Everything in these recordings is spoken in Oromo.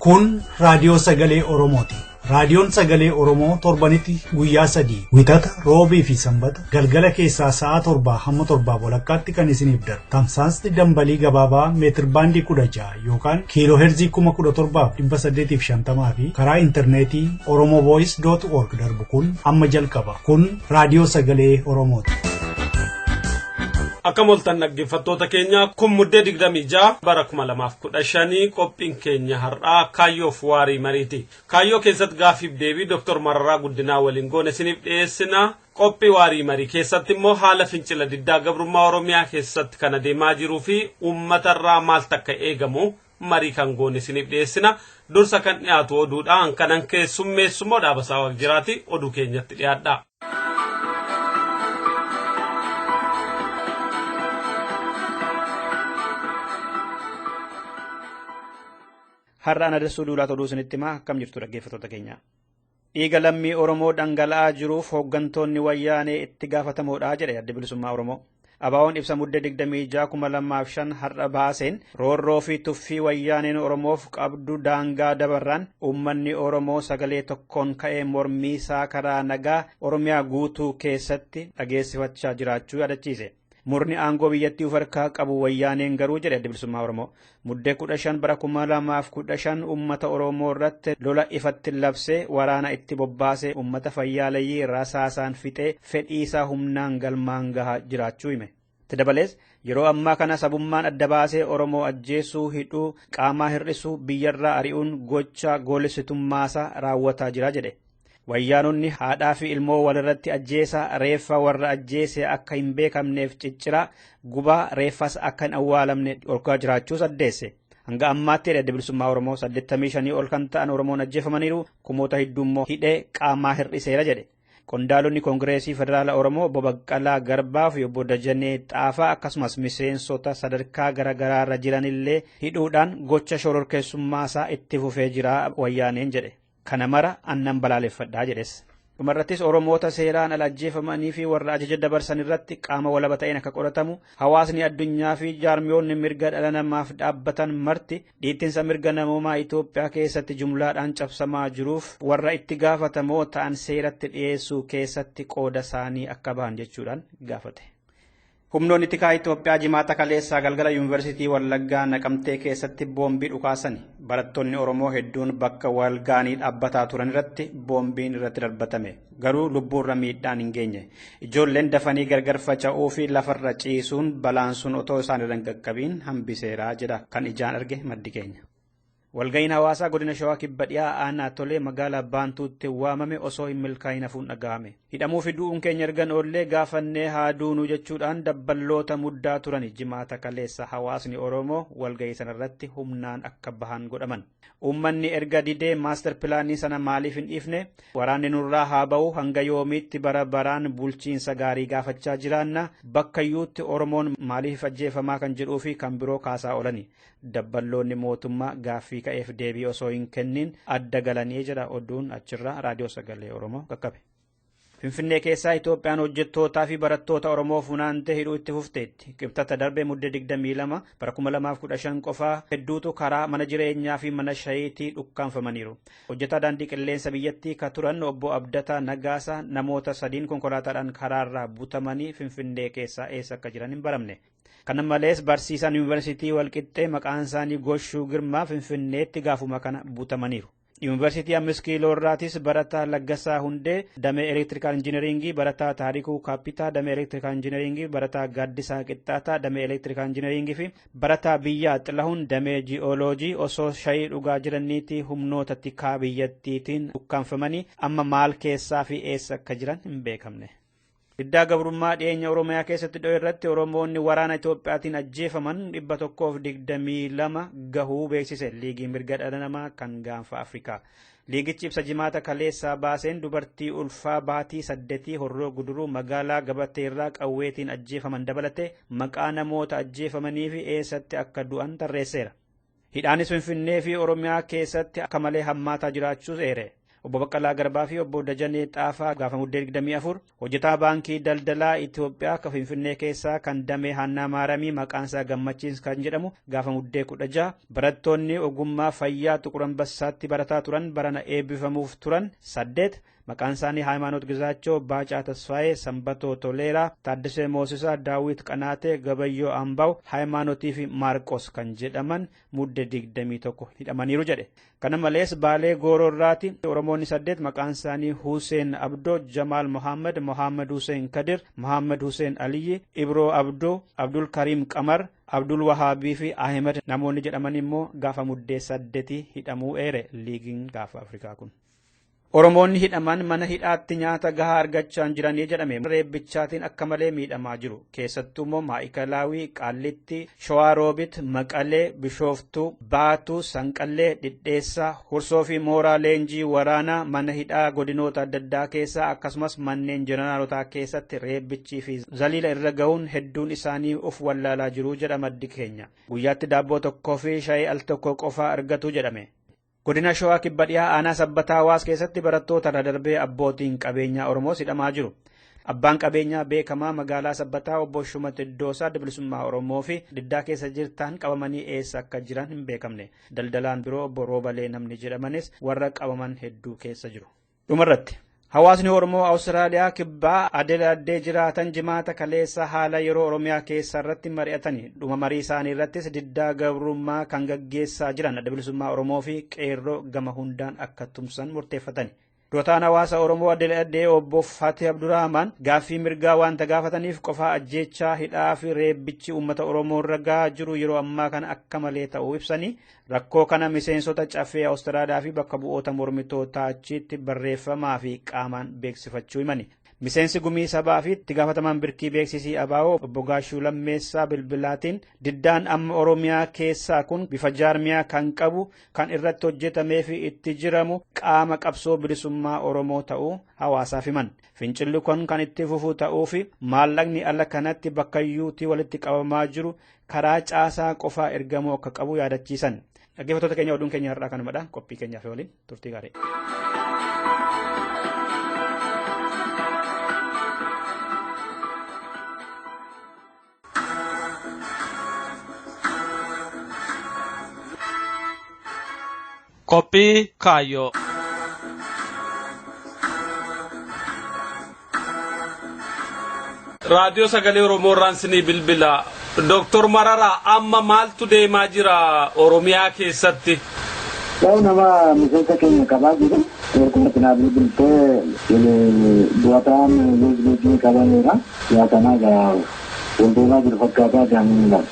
Kun raadiyoo sagalee Oromooti. Raadiyoon sagalee Oromoo torbanitti guyyaa sadii wixata roobii fi sanbata galgala keessaa sa'a 7 hamma 7:30 kan isiniif darbu. Tamsaasni dambalii gabaabaa meetir baandii 16 yookaan kiiloo heerzii 17,850 fi karaa intarneetii oromovoice.org darbu kun amma jalqaba. Kun raadiyoo sagalee Oromooti. Akka moltan dhaggeeffattoota keenya kun muddee 26 bara 2015 qophiin keenya har'aa kaayyoof waarii mariiti. Kaayyoo keessatti gaaffiif deebii Dr. Mararaa Guddinaa waliin goone isiniif dhiyeessina. Qophii waarii marii keessatti immoo haala fincila diddaa gabrummaa Oromiyaa keessatti kan adeemaa jiruu fi uummatarraa maal takka eegamu marii kan goone isiniif dhiyeessina. Dursa kan dhiyaatu oduudhaan kanan keessummeessumoo Dhaabasaa Waaqjiraati oduu keenyatti dhiyaadha. Har'aan Adassuu Duulaa Toluu isinitti himaa akkam jirtu dhaggeeffattoota keenya. Dhiiga lammii Oromoo dhangala'aa jiruuf hooggantoonni wayyaanee itti gaafatamoodha jedhe adda bilisummaa Oromoo. Abaawoon ibsa muddee 26,2005 har'a baaseen roorroo fi tuffii wayyaaneen Oromoof qabdu daangaa dabarraan uummanni Oromoo sagalee tokkoon ka'ee mormii isaa karaa nagaa Oromiyaa guutuu keessatti dhageessifachaa jiraachuu yaadachiise. Murni aangoo biyyattii of harkaa qabu wayyaaneen garuu jedhe adda bilisummaa Oromoo. Muddee 15 bara 2015 uummata Oromoo irratti lola ifatti labsee waraana itti bobbaasee uummata fayyaaleyyii rasaasaan fixee fedhii isaa humnaan galmaan gahaa jiraachuu hime. Itti dabalees yeroo ammaa kana sabummaan adda baasee Oromoo ajjeesuu, hidhuu, qaamaa hir'isuu, biyyarraa ari'uun gocha goolessitummaasaa raawwataa jira jedhe. Wayyaanonni haadhaa fi ilmoo walirratti ajjeesaa reeffa warra ajjeese akka hin beekamneef cicciraa gubaa reeffas akka hin awwaalamne dhorkaa jiraachuus addeesse. Hanga ammaatti adda bilisummaa Oromoo 85 ol kan ta'an Oromoon ajjeefamaniiru kumoota hedduu immoo hidhee qaamaa hir'iseera jedhe. Qondaalonni Koongireesii Federaala Oromoo obbo Baqqalaa Garbaa fi obbo Dajanee Xaafaa akkasumas miseensota sadarkaa garaagaraarra jiranillee hidhuudhaan gocha shororkeessummaasaa itti fufee jira wayyaaneen jedhe. Kana mara annan balaaleffadhaa jedhes. Dhumarrattis Oromoota seeraan ala ajjeefamanii fi warra ajaja dabarsan irratti qaama walaba ta'een akka qoratamu hawaasni addunyaa fi jaarmiyoonni mirga dhala namaaf dhaabbatan marti dhiittinsa mirga namoomaa Itoophiyaa keessatti jumlaadhaan cabsamaa jiruuf warra itti gaafatamoo ta'an seeratti dhiyeessuu keessatti qooda isaanii akka bahan jechuudhaan gaafate. Humnoonni tikaa Itoophiyaa jimaata kaleessaa galgala yuunivarsiitii Wallaggaa Naqamtee keessatti boombii dhukaasani. Barattoonni Oromoo hedduun bakka walgaanii dhaabbataa turan irratti boombiin irratti darbatame. Garuu lubbuurra miidhaan hin geenye. Ijoolleen dafanii gargar faca'uu fi lafarra ciisuun balaan sun otoo isaan irra hin qaqqabiin hambiseera jedha kan ijaan arge maddi keenya. Walga'iin hawaasaa godina Shawaa Kibba Dhiyaa aanaa Tolee magaalaa Baantuutti waamame osoo hin milkaa'in hafuun dhaga'ame. Hidhamuu fi du'uun keenya ergan oollee gaafannee haa duunuu jechuudhaan dabballoota muddaa turan jimaata kaleessa hawaasni Oromoo walga'ii sanarratti humnaan akka bahan godhaman. Uummanni erga didee maastar pilaanii sana maaliif hin dhiifne waraanni nurraa haa ba'u hanga yoomiitti bara baraan bulchiinsa gaarii gaafachaa jiraanna bakkayyuutti Oromoon maaliif ajjeefamaa kan jedhuu fi kan biroo kaasaa oolani. Dabballoonni mootummaa gaaffii ka'eef deebii osoo hin kennin adda galanii jedha oduun achirraa raadiyoo sagalee Oromoo qaqqabe. Finfinnee keessaa Itoophiyaan hojjettootaa fi barattoota Oromoo funaantee hidhuu itti fufteetti. Qibxata darbee muddee 22 bara 2015 qofaa hedduutu karaa mana jireenyaa fi mana shayiitii dhukkaanfamaniiru. Hojjetaa daandii qilleensa biyyattii ka turan obbo Abdataa Nagaasaa namoota sadiin konkolaataadhaan karaarraa butamanii Finfinnee keessaa eessa akka jiran hin baramne. Kana malees barsiisaan yuunivarsiitii Walqixxee maqaan isaanii Goshuu Girmaa Finfinneetti gaafuma kana butamaniiru. Yuunivarsiitii 5 kiiloo irraatis barataa Laggasaa Hundee damee elektirikaal injineringii, barataa Taarikuu Kaappitaa damee elektirikaal injineringii, barataa Gaaddisaa Qixxaataa damee elektirikaal injineringii fi barataa Biyyaa Xilahuun damee ji'ooloojii osoo shayii dhugaa jiraniitii humnoota tikaa biyyattiitiin ukkaanfamanii amma maal keessaa fi eessa akka jiran hin beekamne. Diddaa gabrummaa dhiyeenya Oromiyaa keessatti dho'e irratti Oromoonni waraana Itoophiyaatiin ajjeefaman 122 gahuu beeksise Liigii Mirga Dhala Namaa kan gaanfa Afrikaa. Liigichi ibsa jimaata kaleessaa baaseen dubartii ulfaa baatii 8 horroo guduruu magaalaa Gabateerraa qawweetiin ajjeefaman dabalatee maqaa namoota ajjeefamanii fi eessatti akka du'an tarreesseera. Hidhaanis Finfinnee fi Oromiyaa keessatti akka malee hammaataa jiraachuus eere. Obbo Baqqalaa Garbaa fi Obbo Dajanee Xaafaa gaafa Muddee 24, hojjetaa baankii daldalaa Itoophiyaa kan Finfinnee keessaa kan damee Haannaa Maaramii maqaan isaa Gammachiis kan jedhamu gaafa Muddee 16, barattoonni ogummaa fayyaa Tuqur Ambassaatti barataa turan barana eebbifamuuf turan 8 maqaan isaanii Haayimaanoot Gizaachoo, Baacaa Tasfaayee, Sanbatoo Toleeraa, Taaddasee Moosisaa, Daawit Qanaatee, Gabayyoo Ambaw, Haayimaanotii fi Maarqos kan jedhaman Muddee 21 hidhamaniiru jedhe. Kana malees Baalee Goororraati Oromoonni 8 maqaan isaanii Huseen Abdoo, Jamaal Mohaammed, Mohaammed Huseen Kadir, Mohaammed Huseen Aliyyi, Ibroo Abdoo, Abdul Kariim Qamar, Abdul Wahaabii fi Ahmed namoonni jedhaman immoo gaafa Muddee 8 hidhamuu eere liigiin gaafa Afrikaa kun. Oromoonni hidhaman mana hidhaatti nyaata gahaa argachaa hin jiranii jedhame. Reebbichaatiin akka malee miidhamaa jiru. Keessattuu immoo Maa'ikalaawii, Qaallitti, Shawaa Roobit, Maqalee, Bishooftuu, Baatuu, Sanqallee, Dhidheessaa, Hursoo fi Mooraa Leenjii Waraanaa mana hidhaa godinoota adda addaa keessaa akkasumas manneen jeneraalotaa keessatti reebbichii fi zaliila irra gahuun hedduun isaanii of wallaalaa jiru jedha maddi keenya. Guyyaatti daabboo tokkoo fi shayii al tokko qofaa argatu jedhame. Godina Shawaa Kibba Dhiyaa aanaa Sabbataa Hawaas keessatti barattoota irra darbee abbootiin qabeenyaa Oromoos hidhamaa jiru. Abbaan qabeenyaa beekamaa magaalaa Sabbataa Obbo Shumat Iddoosaa Bilisummaa Oromoo fi diddaa keessa jirtan qabamanii eessa akka jiran hin beekamne. Daldalaan biroo Obbo Roobalee namni jedhamanis warra qabaman hedduu keessa jiru. Dhumarratti hawaasni Oromoo Awustiraaliyaa kibbaa Adelaide jiraatan jimaata kaleessa haala yeroo Oromiyaa keessa irratti mari'atani. Dhuma marii isaanii irrattis diddaa gabrummaa kan gaggeessaa jiran Adda Bilisummaa Oromoo fi qeerroo gama hundaan akka tumsan murteeffatani. Dootaan hawaasa Oromoo Adelaide Obbo Fatih Abdurrahman gaaffii mirgaa waanta gaafataniif qofaa ajjeechaa hidhaa fi reebbichi uummata Oromoo irra gahaa jiru yeroo ammaa kana akka malee ta'uu ibsanii rakkoo kana miseensota caffee Awustiraaliyaa fi bakka bu'oota mormitootaa achitti barreeffamaa fi qaamaan beeksifachuu himani. Miseensi gumii sabaa fi itti gaafatamaan birkii beeksisii ABO Obbo Gaashuu Lammeessaa Bilbilaatiin diddaan amma Oromiyaa keessaa kun bifa jaarmiyaa kan qabu kan irratti hojjetamee fi itti jiramu qaama qabsoo bilisummaa Oromoo ta'uu hawaasaaf himan. Fincilli kun kan itti fufu ta'uu fi maallaqni ala kanatti bakkayyuutii walitti qabamaa jiru karaa caasaa qofaa ergamuu akka qabu yaadachiisan. Dhaggeeffattoota keenya oduun keenya har'aa kanumadha. Qophii keenyaaf waliin turtii gaarii. Qophii kaayyoo. Raadiyoo Sagalee Oromoo irraan sinii bilbila. Dooktor Mararaa, amma maaltu deemaa jira Oromiyaa keessatti? Ta'u nama miseensa keenya qabaa jiru. Erguma cinaa bilbiltee bu'ataan leenjii qabameera. Yaatanaa gaa waldeemaa jiru fakkaataa gaamiin ilaala.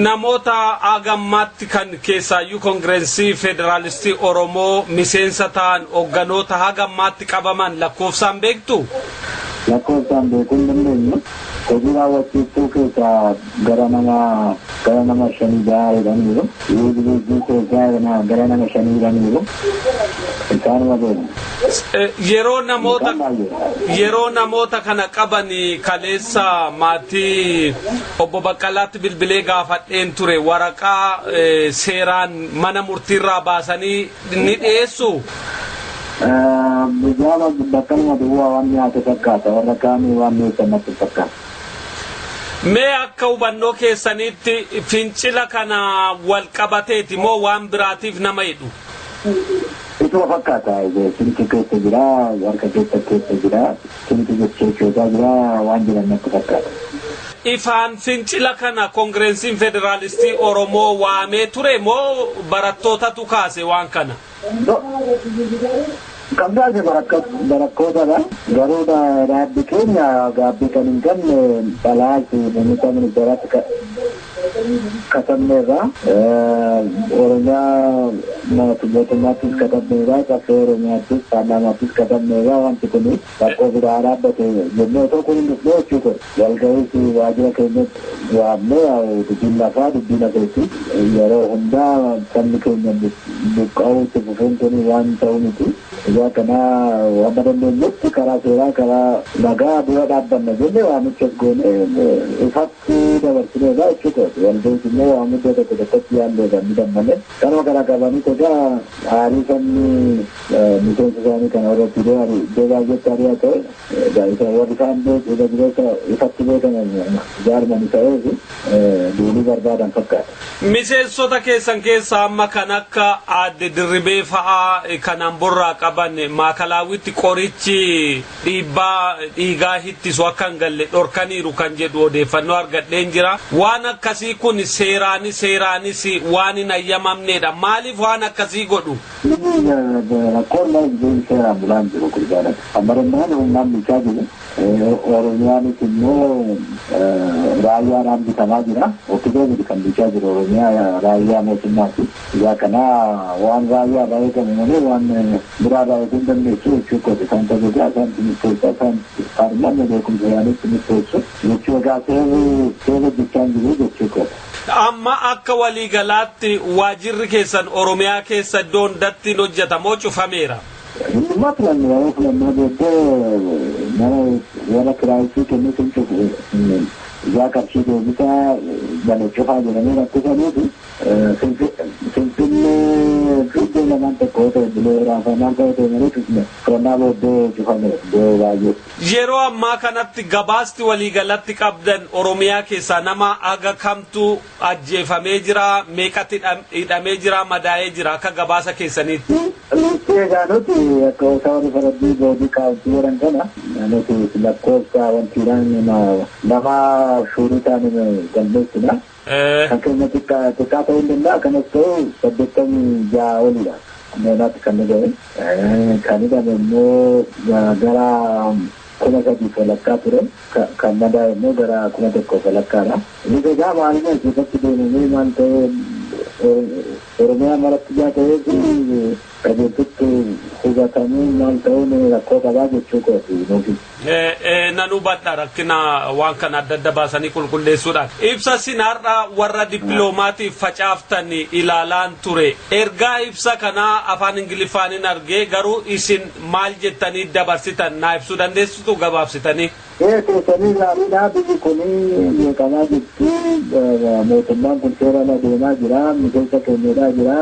Namoota hagammaatti kan keessaayyuu Koongirensii Federaalistii Oromoo miseensa ta'an hoogganoota hagammaatti qabaman lakkoofsaan beektu? Lakkoofsaan beekuu hin dandeenyu. Hojii raawwachiistuu keessaa gara nama shanii gahaa jedhaniiru. Leenjii keessaa gara nama shanii jedhaniiru. Isaanuma beekna. Yeroo namoota kana qaban kaleessa maatii Obbo Baqqalaatti bilbilee gaafadheen ture, waraqaa seeraan mana murtiirraa baasanii ni dhiyeessu. Bijaama bakkaluma duwwaa waan nyaate fakkaata, warra kaanii waan nyaatan natti fakkaata. Mee akka hubannoo keessanitti fincila kana wal qabateeti moo waan biraatiif nama hidhu? Isuma fakkaata, simti keessa jira, harka keessa jira, simti jechoota jira waan jiran natti fakkaata. Ifaan fincila kana Koongirensiin Federaalistii Oromoo waamee ture moo barattootatu kaase waan kana? Kan baase barattootadha. Garuu dhaabbi keenya gaabbii kan hin qabne balaa muummicha ministeeraatti katabneerra. Oromiyaa mootummaattis katabneerra. Caffee Oromiyaattis paarlaamaattis katabneerra. Wanti kun rakkoo biraa dhaabbate jennee otoo kun hin dhufne jechuudha. Walga'iis waajjira keenyatti waamnee dubbiin lafaa dubbii lafeetti yeroo hundaa sabni keenya buqqa'uu itti fufuun kun waan ta'u miti. Egaa kana waan dandeenyetti karaa seeraa karaa nagaa dura dhaabbanna jennee waamicha goone ifatti Walgahii dabarsineedha jechuudha. Walgahiis immoo waan iddoo tokko tokkotti yaalleedha ni dammalee. Kanuma kana qabanii egaa aarii sabni miseensa isaanii kana irratti iddoo baay'eetti ari'a ta'e warri isaan irra jireessa ifatti beekaman jaarmani ta'eef duuluu barbaadan fakkaata. Miseensota keessan keessaa amma kan akka aadde Dirribee fa'aa kanaan borraa qaban maakalaawwitti qorichi dhiibbaa dhiigaa hittisu akka hin galle dhorkaniiru kan jedhu odeeffannoo argadheen jira. Waan akkasii kun seeraanis waan hin ayyamamnedha. Maaliif waan akkasii godhu? Rakkoon biyyi seeraan bulaan jiru gurgaaran. Amma danda'an humnaan bulchaa jiru. Oromiyaanis immoo raayyaadhaan bitamaa jira. Okkisee miti kan bulchaa jiru Oromiyaa raayyaa mootummaati. Egaa kana waan raayyaa irraa eegamu malee waan biraa irraa eeguu hin dandeessu jechuu kooti. Isaan tajaajila isaan murteessaa isaan faarmanni beekumsa isaaniitti murteessu jechuu egaa seerri seera hojjechaa hin jiru jechuu kooti. Amma akka waliigalaatti waajirri keessan Oromiyaa keessa iddoo hundatti hin hojjetamoo cufameera? Hundumaa filannoo yeroo filannoo booddee mana warra kiraayisii kennuu sun cufu ijaa qarshii deebisaa gale cufaa jedhanii rakkisaniifi Finfinnee iddoo lamaan tokko yoo ta'e bulee raafamaan ta'e ta'e malee cufne filannaa booddee cufame iddoo baay'ee. Yeroo ammaa kanatti gabaasti waliigalatti qabdan Oromiyaa keessaa nama aga kamtu ajjeefamee jira, meeqatti hidhamee jira, madaa'ee jira akka gabaasa keessaniitti? Egaa nuti akka warri faradii boodii kaawwantii jedhan kana nuti lakkoofsa wantiidhaan nama shuurii ta'an galmeessina. Kan keenya xiqqaa ta'uu hin danda'a kanas ta'u 86 olidha. Ammayyaatti kan nu ga'e. Kan hidhame immoo gara 3,000 ture. Kan madaa'e immoo gara 1,000dha. Inni egaa maaluma keessatti deemamee maal ta'e Oromiyaa maratti ijaa ta'ee fi qajeeltutti hubatamuu maal ta'uun rakkoo qabaa jechuu kooti nuufi. Nan hubadha rakkina waan kana adda adda baasanii qulqulleessuudhaan. Ibsa isin har'a warra dippiloomaatiif facaaftan ilaalaan ture. Ergaa ibsa kanaa afaan Ingiliffaan hin argee garuu isin maal jettanii dabarsitan naa ibsuu dandeessitu gabaabsitanii? Keessanii gaariidha biyyi kun beekamaa jirti. Mootummaan kun seera ala deemaa jira. Miseensa keenyadhaa jira.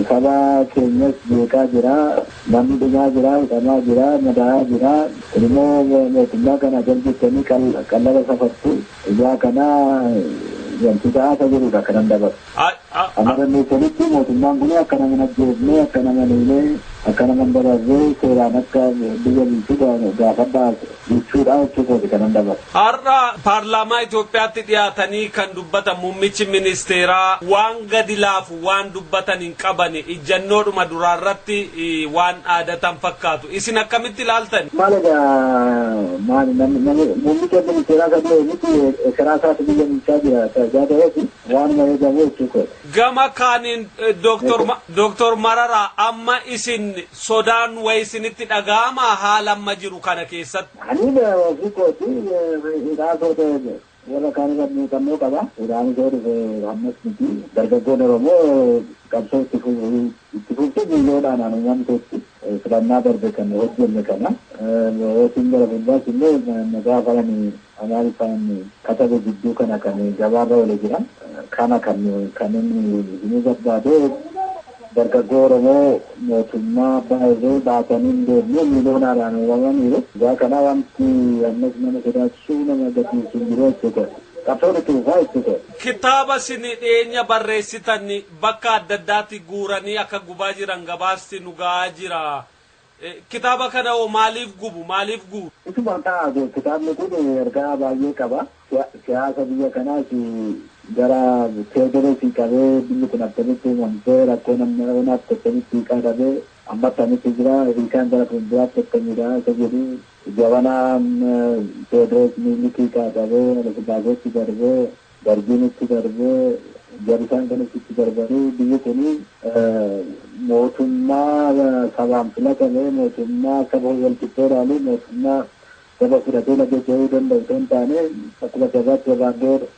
Saba keenyas beekaa jira. Namni dhumaa jira, hidhamaa jira, madaa'aa jira. Kun immoo mootummaa kana jaljettanii qallaba safartu. Ijaa kana wanti ta'aa jirudha kanan dabarsu. Amma dandeessanitti mootummaan kun akka nama hin ajjeefne, akka nama hin hiine, akka nama hin dabarree seeraan akka biyya bulchuu gaafadhaa jechuudha jechuudha kanan dabarsu. Har'a paarlaamaa Itoophiyaatti dhiyaatanii kan dubbatan muummichi ministeeraa waan gadi laafu waan dubbatan hin qaban ijjannoodhuma duraarratti waan aadatan fakkaatu. Isin akkamitti ilaaltan? Maal egaa maal namni muummicha ministeeraa kan ta'e miti karaa isaatti biyya bulchaa jira ijaa ta'eeti waanuma eegamu jechuudha. Gama kaaniin Dooktor Mararaa amma isin sodaan wayi isinitti dhaga'ama haala amma jiru kana keessatti? Ani ofii kooti hidhaa koo ta'e warra kaan irra muuxannoo qaba. Hidhaan isoo dhufe ammas miti. Dargaggoon Oromoo qabsoo itti fuftee biyyoodhaan aanummamteetti filannaa darbe kan hojjenne kana. Yookiin gara fuulduraatti illee maqaa afaan Amaariffaan katabe jidduu kana kan gabaarra oole jira. Kana kan inni inni barbaade dargaggoo Oromoo mootummaa baay'ee baatanii hin deemne miiloonaadhaan uumamaniiru. Egaa kana wanti ammas nama sodaachisu nama gaddisiisu hin jiru jechuudha. Qabsoon itti fufaa jechuudha. Kitaaba isin dhiyeenya barreessitan bakka adda addaatti guuranii akka gubaa jiran gabaasti nu ga'aa jira. Kitaaba kana hoo maaliif gubu? Maaliif guuru? Isuma ta'a kitaabni kun ergaa baay'ee qaba. Siyaasa biyya kanaas gara Teewodiroosii qabee biyyi kun akkamitti uumamtee rakkoo namni akkamitti hiikaa dhabee amma akkamitti jira hiikaan gara fuulduraatti akkamidha isa jedhu jabanaa Teewodiroos miilli hiikaa dhabee Haayilesillaaseetti darbee Dargiin itti darbee jarisaan kanas itti darbanii biyyi kun mootummaa sabaan filatame mootummaa saba walqixxee ilaalu mootummaa saba fudhatee lafa ce'uu danda'u osoo hin taane akkuma sabaatti irraan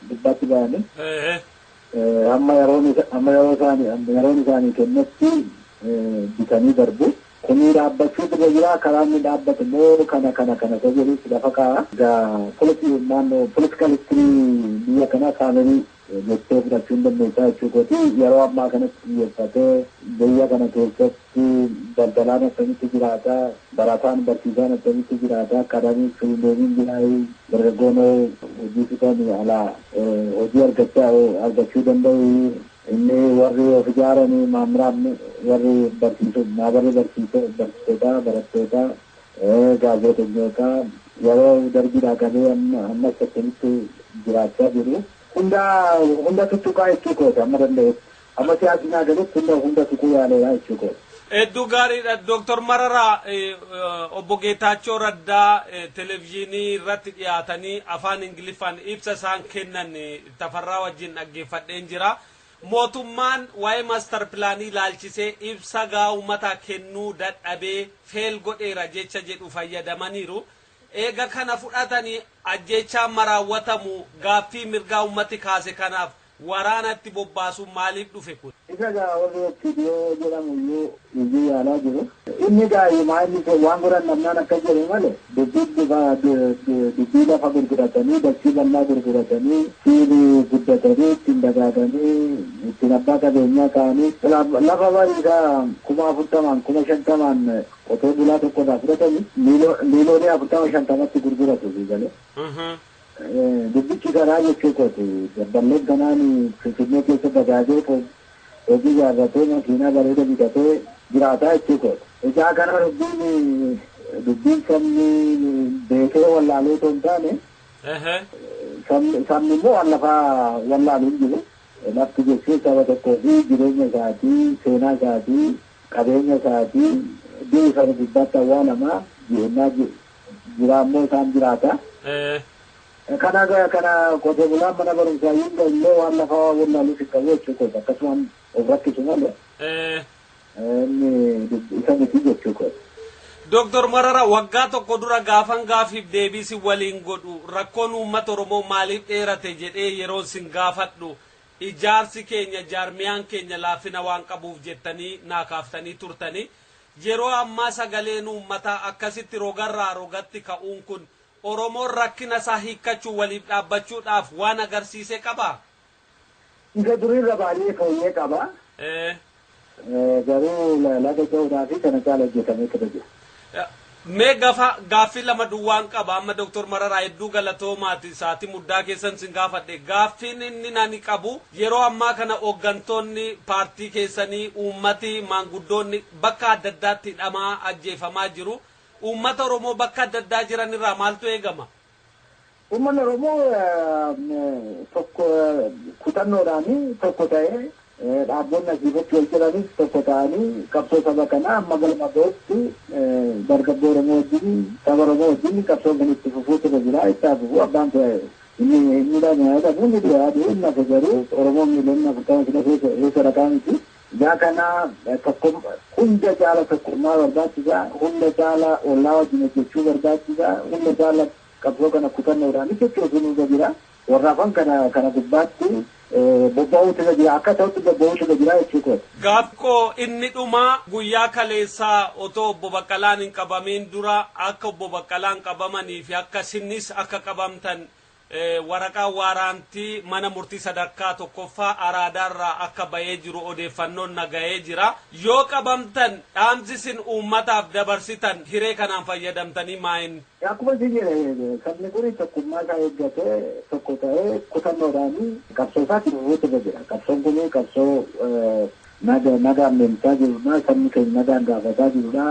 gubbaatti ba'anii amma yeroon isaanii kennetti bitanii darbu. Kuni dhaabbachuu irra jira, karaa inni dhaabbatu immoo kana kana kana jedhus lafa kaa'a. Egaa naannoo political history biyya kanaa saamerii jettee fudhachuu hin dandeessaa jechuu kooti. Yeroo ammaa kanatti xiyyeeffatee biyya kana keessatti daldalaan akkamitti jiraata, barataan barsiisaan akkamitti jiraata, academic freedomiin jiraa, dargaggoon hojii fitan alaa hojii argachuu danda'u. Inni warri of ijaaranii maamuraan warri barsiisota, maabarri barsiisota, barattoota, gaazexeessitoota yeroo darbiidhaa qabee ammas akkamitti jiraachaa jiru. Hunda tuttuqaa jechuu kooti amma danda'etti. Amma siyaasni naa galutti hunda tuquu yaaleera jechuu kooti. Hedduu gaariidha. Dooktor Mararaa, obbo Geetaachoo Raddaa televezyiinii irratti dhiyaatanii afaan Ingiliffaan ibsa isaan kennan Tafarraa wajjin dhaggeeffadheen jira. Mootummaan waa'ee master planii ilaalchisee ibsa gaa uummataa kennuu dadhabee fail godheera jecha jedhu fayyadamaniiru. Eega kana fudhatanii ajjeechaan maraawwatamu gaaffii mirgaa uummati kaase kanaaf waraanatti bobbaasuun maaliif dhufe kun? Isa gaa warri OPDO jedhamu iyyuu iyyuu yaalaa jiru. Inni gaa inni waan godhan namnaan akka jedhu malee dubbii lafa gurguratanii, dachii bal'aa gurguratanii, siilii guddatanii, ittiin dagaaganii, ittiin abbaa qabeenyaa ta'anii lafa bariisaa 40,000 50,000 qotee bulaa tokko irraa fudhatanii miiloonii 40-50tti gurguratu galee. Dubbichi karaa jechuu kooti. Dabballeen kanaan Finfinnee keessa dagaagee hojii ijaarratee makiinaa bareeda bitatee jiraataa jechuu kooti. Ijaa kana dubbiin sabni beekee wallaalee otoo hin taane sabni immoo waan lafaa wallaalu hin jiru. Lafti jechuun saba tokkoo fi jireenya isaatii, seenaa isaatii, qabeenya isaatii biyya sana gubbaatti awwaalamaa jireenyaa jiraammoo isaan jiraata. Kana kana qotee bulaan mana barumsaa illee waan lafaa wallaaluuf hin qabu jechuu kooti. Akkasumaan of rakkisu malee. Inni isa miti jechuu kooti. Dooktor Marara, waggaa tokko dura gaafan gaafiif deebii si waliin godhu rakkoon uummata Oromoo maaliif dheerate jedhee yeroo sin gaafadhu ijaarsi keenya jaarmiyaan keenya laafina waan qabuuf jettanii naa kaaftanii turtanii. Yeroo ammaa sagaleen uummataa akkasitti rogarraa rogatti ka'uun kun Oromoon rakkina isaa hiikkachuu waliif dhaabbachuudhaaf waan agarsiise qabaa? Isa duriirra baay'ee fooyyee qaba. Garuu laga ce'uudhaa fi kana caala hojjetamee ture jira. Mee gaaffii lama duwwaan qaba amma Dooktor Mararaa, hedduu galatoomaati sa'aatii muddaa keessan sin gaafadhe. Gaaffiin inni nani qabu yeroo ammaa kana hooggantoonni paartii keessanii uummati maanguddoonni bakka adda addaatti hidhamaa ajjeefamaa jiru. Uummata Oromoo bakka adda addaa jiran irraa maaltu eegama? Uummanni Oromoo tokko kutannoodhaan tokko ta'ee dhaabboonni asiifatti wal jiranis tokko ta'anii qabsoo saba kanaa amma galma ga'utti dargaggoo Oromoo wajjin saba Oromoo wajjin qabsoon kan itti fufuutu irra jira. Itti fufuu abbaan ta'e inni inni dhabu inni du'aa du'u inni hafe garuu Oromoon miiliyoona 40 sila keessa dhaqaa miti. Ijaa kana tokko hunda caala tokkummaa barbaachisaa, hunda caala ollaa wajjin hojjechuu barbaachisaa, hunda caala qabsoo kana kutannoodhaan sochoosuun irra jira. Warraafan kana gubbaatti bobba'uutu irra jira. Akka ta'utti bobba'uutu irra jira jechuu kooti. Gaaffii inni dhumaa guyyaa kaleessaa otoo obbo Baqqalaan hin qabamiin dura akka obbo Baqqalaan qabamanii fi akka isinis akka qabamtan waraqaa waaraantii mana murtii sadarkaa tokkoffaa Araadaarraa akka bahee jiru odeeffannoon nagahee jira. Yoo qabamtan dhaamsi isin uummataaf dabarsitan hiree kanaan fayyadamtanii maayin? Akkuma isin jedhe sabni kun tokkummaa isaa eeggatee tokko ta'ee kutannoodhaan qabsoo isaatti fufuutu irra jira. Qabsoon kun qabsoo nagaan deemsaa jirudha. Sabni keenya nagaan gaafataa jirudha.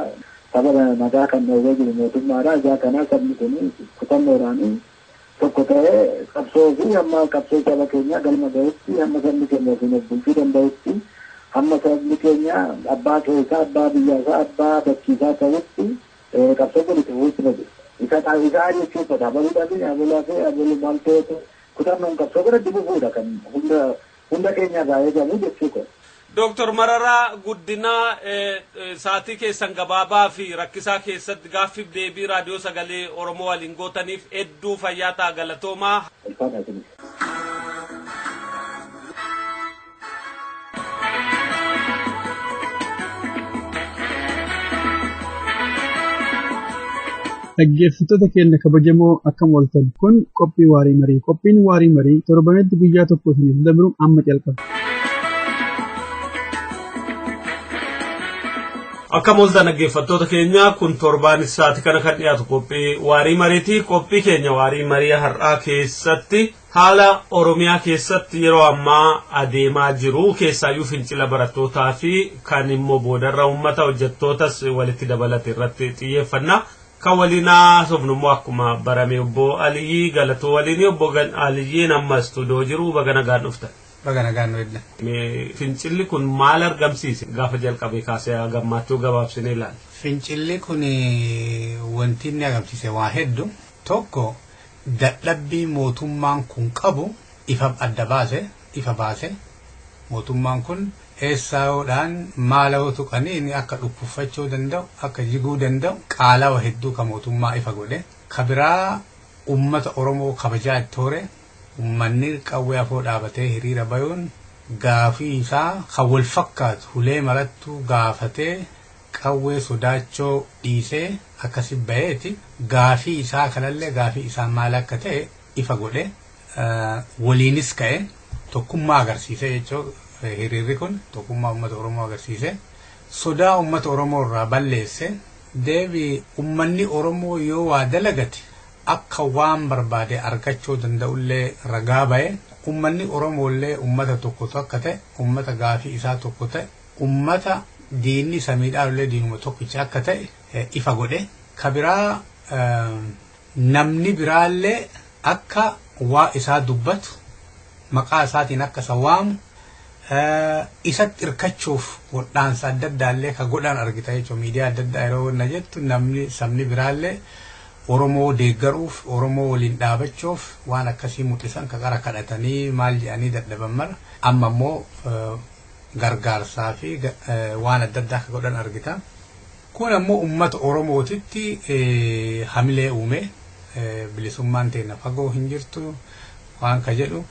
Saba nagaa kan dhoowwee jiru mootummaadha. Ijaa kanaa sabni kun kutannoodhaan tokko ta'ee qabsoo fi hamma qabsoo saba keenya galma ga'utti, hamma sabni keenya ofiin of bulchuu danda'utti, hamma sabni keenya abbaa qe'eesaa, abbaa biyyaasaa, abbaa dachiisaa ta'utti qabsoo kun itti fufuutti irra jira. Isa jechuun qofa abaluu dhabii, abaluu hafee, abaluu maal ta'etu kutannoon qabsoo kana itti fufuudha kan hunda keenya irraa eegamu jechuu qofa. Dooktor Mararaa Guddinaa, sa'aatii keessan gabaabaa fi rakkisaa keessatti gaaffiif deebii raadiyoo sagalee Oromoo waliin gootaniif hedduu fayyaa ta'a, galatoomaa. Ulfaata isinis. Dhaggeeffattoota keenya kabajamoo akkam ooltan kun qophii waarii marii qophiin waarii marii torbanitti guyyaa tokko isiniif dabru amma calqaba. Akkam ooltan dhaggeeffattoota keenya kun torbaan isaati kana kan dhiyaatu qophii waarii mariiti. Qophii keenya waarii marii har'aa keessatti haala Oromiyaa keessatti yeroo ammaa adeemaa jiru keessaayyuu fincila barattootaa fi kan immoo boodarra uummata hojjettootas walitti dabalate irratti xiyyeeffanna. Kan waliin haasofnu immoo akkuma barame obbo Aliyyii Galatoo waliin obbo Aliyyiin amma istuudiyoo jiru baga nagaan dhuftan. Baga nagaan nu eegna. Fincilli kun maal argamsiise gaafa jalqabee kaasee gammaachuu gabaabsinee ilaalla. Fincilli kun wanti inni agarsiise waa hedduu tokko dadhabbii mootummaan kun qabu ifa adda baase ifa baase mootummaan kun eessaa'oodhaan maala tuqanii inni akka dhukkubfachuu danda'u akka jiguu danda'u qaalawa hedduu ka mootummaa ifa godhe ka biraa ummata Oromoo kabajaa itti hore ummanni qawwee afoo dhaabatee hiriira bayuun gaafii isaa kan wal fakkaatu hulee marattuu gaafatee qawwee sodaachoo dhiisee akkasi baheeti gaafii isaa kanallee gaafii isaa maal akka ta'e ifa godhe waliinis ka'e tokkummaa agarsiise jechuun hiriirri kun tokkummaa uummata Oromoo agarsiise sodaa uummata Oromoo irraa balleesse deebi uummanni Oromoo yoo waa dalagate akka waan barbaade argachuu danda'ullee ragaa ba'e uummanni Oromoollee uummata tokko akka ta'e uummata gaafii isaa tokko ta'e uummata diinni samiidhaallee diinuma tokkicha akka ta'e ifa godhe ka biraa namni biraallee akka waa isaa dubbatu maqaa isaatiin akka isa waamu isatti hirkachuuf wadhaansa adda addaallee ka godhan argita jechuudha miidiyaa adda addaa yeroo wanna jettu namni sabni biraallee Oromoo deeggaruuf Oromoo waliin dhaabachuuf waan akkasii mul'isan ka qara kadhatanii maal jedhanii dadhaban mara amma immoo gargaarsaa fi waan adda addaa ka godhan argita. Kun ammoo uummata Oromootitti hamilee uume bilisummaan teenya fagoo hin jirtu waan ka jedhu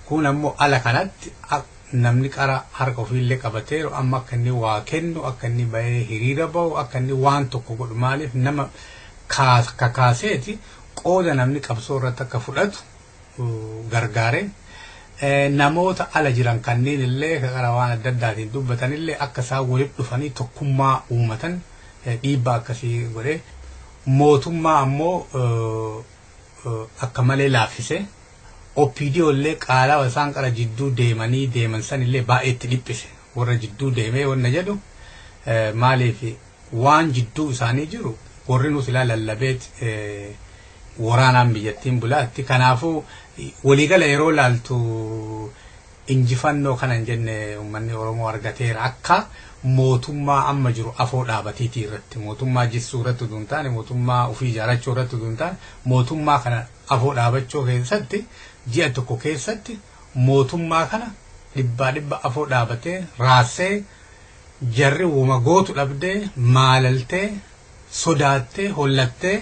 kun ammoo ala kanatti namni qara harka ofiillee qabateeru amma akka inni waa kennu akka inni bahee hiriira bahu akka inni waan tokko godhu maaliif nama kakaaseeti qooda namni qabsoo irratti akka fudhatu gargaare namoota ala jiran kanneen illee qara waan adda addaatiin dubbatan illee akka isaan walitti dhufanii tokkummaa uumatan dhiibbaa akkasii godhe mootummaa ammoo akka malee laaffise OPDO illee qaalawa isaan qara jidduu deemanii deeman san illee baay'eetti dhiphise warra jidduu deemee wanna jedhu maaliif waan jidduu isaanii jiru warri nus ilaa lallabeet waraanaan biyyattiin bulaatti kanaafuu waliigala yeroo laaltu injifannoo kana hin jenne uummanni Oromoo argateera akka mootummaa amma jiru afoo dhaabatiitii irratti mootummaa jissuu irratti utuu hin taane mootummaa ofii ijaarachuu irratti utuu hin taane mootummaa kana afoo dhaabachuu keessatti ji'a tokko keessatti mootummaa kana dhibbaa dhibba afoo dhaabatee raasee jarri uuma gootu dhabdee maalaltee sodaattee hollattee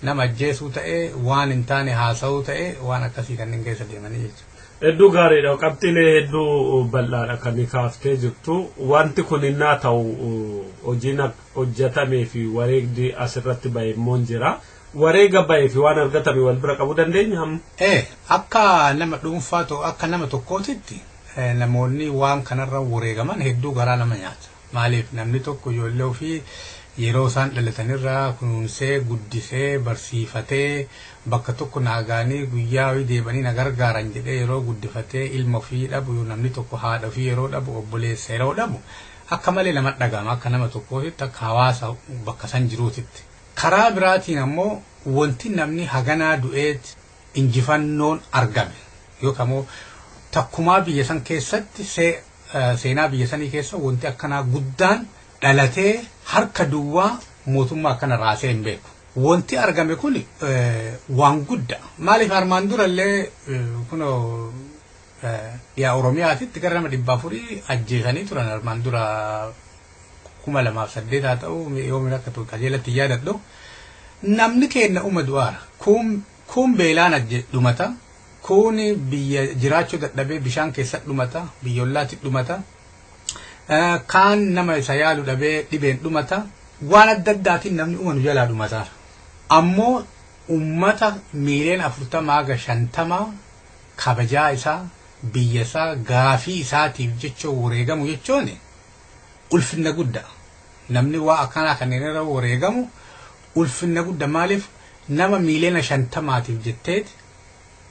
nama ajjeesuu ta'ee waan hin taane haasa'uu ta'ee waan akkasii kanneen keessa deemanii jechuudha. Hedduu gaariidha. Qabxiilee hedduu bal'aadha kan kaaftee jirtu. Wanti kun innaa ta'u hojiin hojjetamee fi wareegdi asirratti bahe immoo jira. Wareega bahee fi waan argatame wal bira qabuu dandeenya amma? Akka nama dhuunfaa ta'u akka nama tokkootitti namoonni waan kanarra wareegaman hedduu garaa nama nyaata. Maaliif namni tokko ijoollee ofii yeroo isaan dhalatanirraa kunuunsee guddisee barsiifatee bakka tokko naagaanii guyyaa wayii deebanii na gargaaran jedhee yeroo guddifatee ilma ofii dhabu namni tokko haadha ofii yeroo dhabu obboleessa yeroo dhabu akka malee nama dhagama akka nama tokkootitti akka hawaasa bakka san jiruutitti. Karaa biraatiin ammoo wanti namni haganaa du'eet injifannoon argame yookaan ammoo takkumaa biyya san keessatti seenaa biyya sanii keessa wanti akkanaa guddaan dhalatee harka duwwaa mootummaa akkana raasee hin beeku. Wanti argame kun waan guddaa. Maaliif armaan durallee kunoo dhiyaa Oromiyaatitti gara nama 400 ajjeesanii turan armaan dura 2008 haa ta'u yoomiin akka ta'u qajeelatti yaadadhu. Namni keenya uma du'aara. Kun beelaan dhumata. Kun biyya jiraachuu dadhabee bishaan keessa dhumata. Biyyollaatti dhumata. Kaan nama isa yaalu dhabee dhibeen dhumata. Waan adda addaatiin namni uma nu jalaa dhumataara. Ammoo ummata miiliyoona 40 haga 50 kabajaa isaa, biyya isaa, gaafii isaatiif jecha wareegamu jechuun ulfinna guddaa. Namni waa akkanaa kanneen irra wareegamu ulfinna guddaa. Maaliif? Nama miiliyoona 50tiif jetteet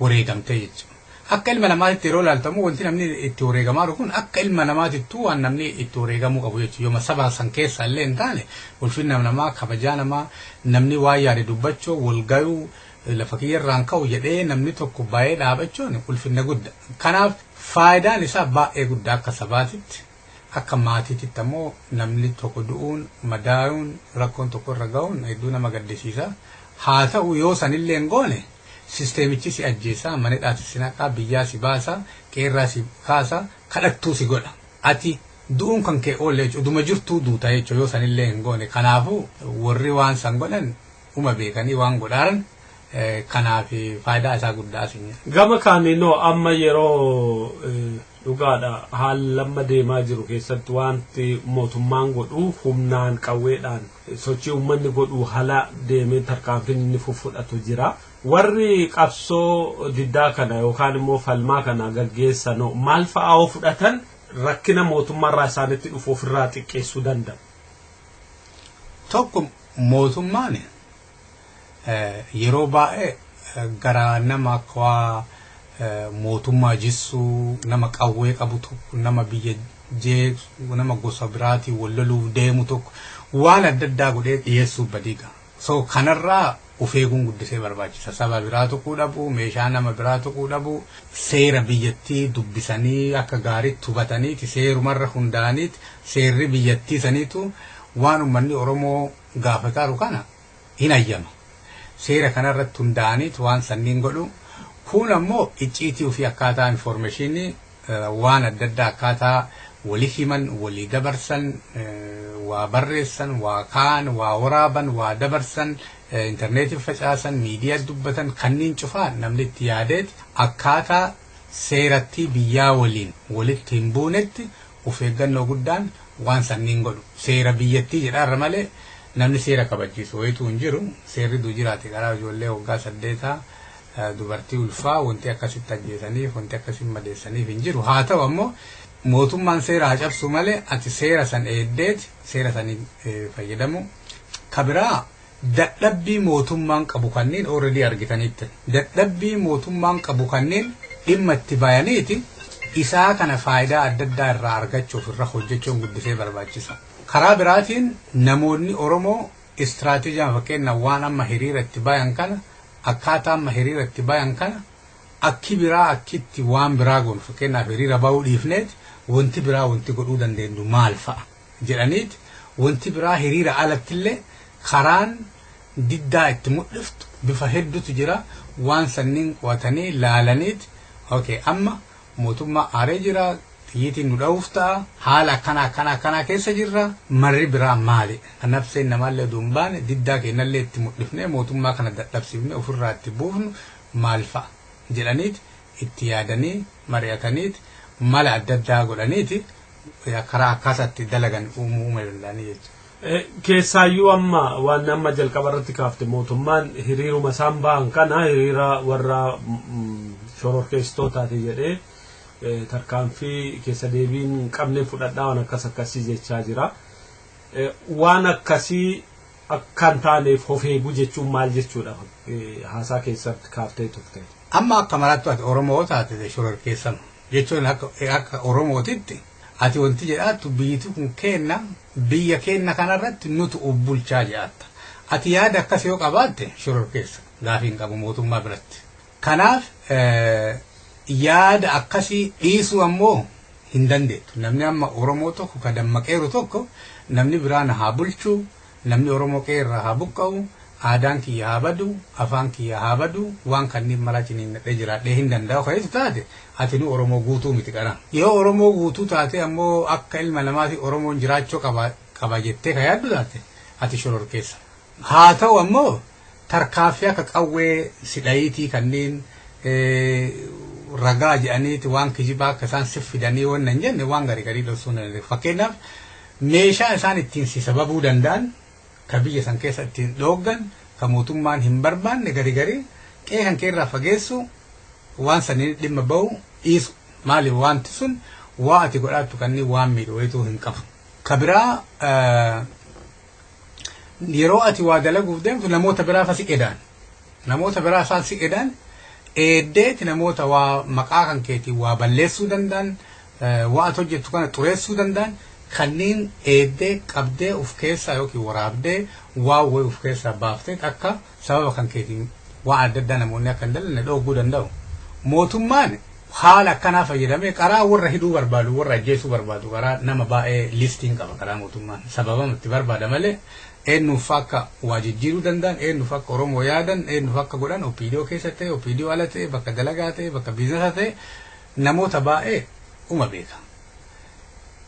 wareegamtee jechuudha. Akka ilma namaatitti yeroo ilaaltamu, wanti namni itti wareegamaa jiru kun akka ilma namaatittuu waan namni itti wareegamuu qabu jechuudha. Yooma saba san keessa illee hin taane, ulfinna namaa, kabajaa namaa, namni waan yaade dubbachuu, wal gayuu, lafa kiyyarraan ka'u jedhee namni tokko baay'ee dhaabachuun ulfinna guddaa. Kanaaf faayidaan isaa baay'ee guddaa akka sabaatitti. Akka maatiitti ammoo namni tokko du'uun, madaa'uun, rakkoon tokko irra ga'uun hedduu nama gaddisiisa. Haa ta'u, yoo sanillee hin goone sisteemichi si ajjeesaa, manidhaati si naqaa, biyyaa si baasa, qeerraa si kaasa, kadhattuu si godha. Ati du'uun kan kee oolle jechuudha. Uduma jirtuu duuta jechuudha yoo sanillee hin goone. Kanaafuu warri waan san godhan uma beekanii waan godhaaran, kanaaf faayidaa isaa guddaa sin. Gama kaaniinoo amma yeroo dhugaadha, haala amma deemaa jiru keessatti wanti mootummaan godhu humnaan qawweedhaan sochii uummanni godhu haala deemee tarkaanfiin inni fudhatu jira. Warri qabsoo diddaa kana yookaan immoo falmaa kana gaggeessan maal fa'aa yoo fudhatan rakkina mootummaarraa isaanitti dhufu ofirraa xiqqeessuu danda'u? Tokko, mootummaan yeroo baay'ee gara nama akka mootummaa jissuu, nama qawwee qabu tokko, nama biyya jeeqsu, nama gosa biraatiin wal loluuf deemu tokko waan adda addaa godhee dhiyeessuuf badiiga. So kanarraa of eeguun guddisee barbaachisa. Saba biraa tuquu dhabuu, meeshaa nama biraa tuquu dhabuu, seera biyyattii dubbisanii akka gaariitti hubataniiti, seerumarra hundaa'aniiti, seerri biyyattii saniitu waan uummanni Oromoo gaafataaru kana hin hayyama. Seera kanarratti hundaa'aniiti waan sanniin godhu. Kun ammoo icciitii ofii akkaataa information waan adda addaa akkaataa walii himan, walii dabarsan, waa barreessan, waa kaan, waa waraaban, waa dabarsan, intarneetii facaasan, miidiyaa dubbatan kanneen cufaa namni itti yaadeet akkaataa seerattii biyyaa waliin walitti hin buunetti of eeggannoo guddaan waan sanniin godhu. Seera biyyattii jedhaarra malee namni seera kabachiisu wayituu hin jiru. Seerri duu jiraate karaa ijoollee waggaa 8, dubartii ulfaa wanti akkasitti ajjeesaniif, wanti akkasitti madeessaniif hin jiru. Haa ta'u ammoo mootummaan seera haa cabsu malee ati seera san eeddeet seera saniin fayyadamu. Kabiraa, dadhabbii mootummaan qabu kanneen already argitanitti. Dadhabbii mootummaan qabu kanneen dhimma itti bayaniiti isaa kana faayidaa adda addaa irraa argachuuf irra hojjechuun guddisee barbaachisa. Karaa biraatiin namoonni Oromoo istiraateejii, fakkeenya waan amma hiriira itti bayan kana, akkaataa amma hiriira itti bayan kana akki biraa akkitti waan biraa goonu, fakkeenyaaf hiriira bahuu dhiifneet wanti biraa wanti godhuu dandeenyu maal fa'a jedhaniit, wanti biraa hiriira alattillee karaan diddaa itti mul'iftu bifa hedduutu jira. Waan sanniin qo'atanii laalaniit, okay, amma mootummaa aaree jira, xiyyiitiin nu dha'uuf ta'a, haala akkana akkana akkanaa keessa jirra, marri biraa maali? Nafseen namaallee oduu hin baane diddaa keenyallee itti mul'ifnee mootummaa kana dadhabsiifnee ofirraa itti buufnu maal fa'a jedhaniit itti yaadanii mari'ataniit mala adda addaa godhaniiti karaa akkaataatti dalagan uumuu danda'anii jechuudha. Keessaayyuu amma waan amma jalqaba irratti kaafte, mootummaan hiriiruma isaan ba'an kana hiriira warra shororkeessitootaati jedhee tarkaanfii keessa deebiin hin qabne fudhadhaa, waan akkas akkasii jechaa jira. Waan akkasii akka hin taaneef of eeguu jechuun maal jechuudha, haasaa keessatti kaaftee turte? Amma akka marattu ati Oromoo taate shororkeessama jechuun akka Oromootitti ati wanti jedhaattu biyyiti kun kenna, biyya kenna kanarratti nutu of bulchaa jedhatta. Ati yaada akkas yoo qabaatte shororkeessa gaafii hin qabu mootummaa biratti. Kanaaf yaada akkasii dhiisuu ammoo hin dandeettu. Namni amma Oromoo tokko ka dammaqeeru tokko namni biraan haa bulchuu, namni Oromoo qeerraa haa buqqa'u, aadaan kiyya haa badu, afaan kiyya haa badu, waan kanneen mara ciniinnadhee jiraadhee hin danda'u kan taate, ati nu Oromoo guutuu miti qara. Yoo Oromoo guutuu taate ammoo akka ilma namaati Oromoon jiraachuu qaba jettee ka yaaddu taate, ati shororkeessa. Haa ta'u ammoo tarkaaffii akka qawwee sidhayiitii kanneen ragaa jedhaniiti waan kijibaa akka isaan sif fidanii waan hin jenne waan garii garii dhoksuu hin danda'u. Fakkeenyaaf meeshaa isaan ittiin si sababuu danda'an ka biyya san keessa ittiin dhooggan Ka mootummaan hin barbaanne gari gari qe'ee kan keerraa fageessu waan sanii dhimma bahu dhiisu. Maaliif wanti sun waa ati godhaattu kanneen waan miidhu wayituu hin qabu. Ka biraa yeroo ati waa dalaguuf deemtu namoota biraa fa si edaan. Namoota biraa isaan si edaan eeddeeti namoota waa maqaa kan keetiin waa balleessuu danda'an waa ati hojjettu kana xureessuu danda'an kanneen eeddee qabdee of keessaa yookiin waraabdee waa wayii of keessaa baaftee akka sababa kan keetiin waa adda addaa namoonni akka hin dalanne dhooguu danda'u. Mootummaan haala akkanaa fayyadamee karaa warra hidhuu barbaadu warra ajjeesuu barbaadu karaa nama baay'ee listiin qaba karaa mootummaan sababa itti barbaada malee eenyuuf akka waa jijjiiruu danda'an eenyuuf akka Oromoo yaadan eenyuuf akka godhan OPDO keessa ta'e OPDO ala ta'e bakka dalagaa ta'e bakka biizinasa ta'e namoota baay'ee uma beeka.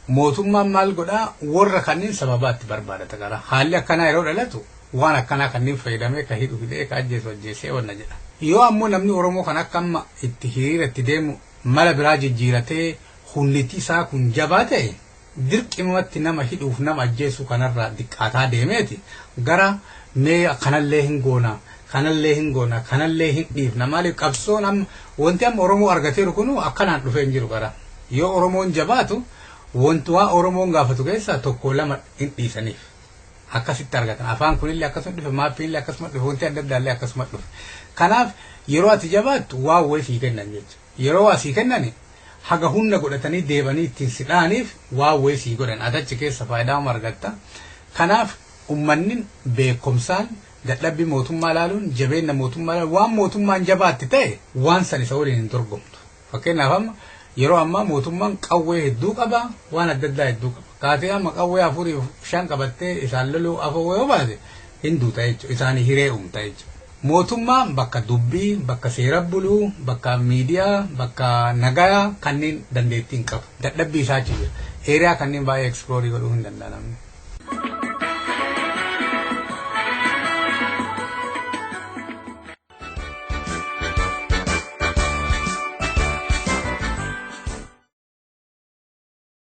Mootummaan maal godhaa warra kanneen sababaatti barbaadata karaa haalli akkanaa yeroo dhalatu waan akkanaa kanneen fayyadamee ka hidhu hidhee ka ajjeesu ajjeesee wanna jedha. Yoo ammoo namni Oromoo kan akka amma itti hiriira itti deemu mala biraa jijjiiratee hunniti isaa kun jabaa ta'e dirqimatti nama hidhuuf nama ajjeesuu kanarraa diqqaataa deemeeti gara mee kanallee hin goona kanallee hin goona kanallee hin dhiifna maaliif qabsoon amma wanti amma Oromoo argateeru kunu akkanaan dhufee hin jiru gara yoo Oromoon jabaatu wanti waa Oromoon gaafatu keessaa tokko lama hin dhiisaniif. Akkasitti argatan afaan kunillee akkasuma dhufe maappiinillee akkasuma dhufe wanti adda addaallee akkasuma dhufe kanaaf yeroo ati jabaattu waa wayii sii kennan jechuudha yeroo waa sii kennan haga humna godhatanii deebanii ittiin si dha'aniif waa wayii sii godhan ati achi keessa faayidaa argatta kanaaf ummanni beekumsaan dadhabbii mootummaa laaluun jabeenya mootummaa laaluun waan mootummaan jabaatti ta'e waan san isa waliin hin dorgomtu fakkeenyaaf amma yeroo ammaa mootummaan qawwee hedduu qaba waan adda addaa hedduu qaba kaatee amma qawwee 4 5 qabattee isaan loluu afoo yoo baate hin duuta jechuudha isaanii hiree uumta jechuudha. Mootummaan bakka dubbii bakka seera buluu bakka miidiyaa bakka nagayaa kanneen dandeettii hin qabu dadhabbii isaa achi jira eeriyaa kanneen baay'ee eksplorii godhuu hin danda'amne.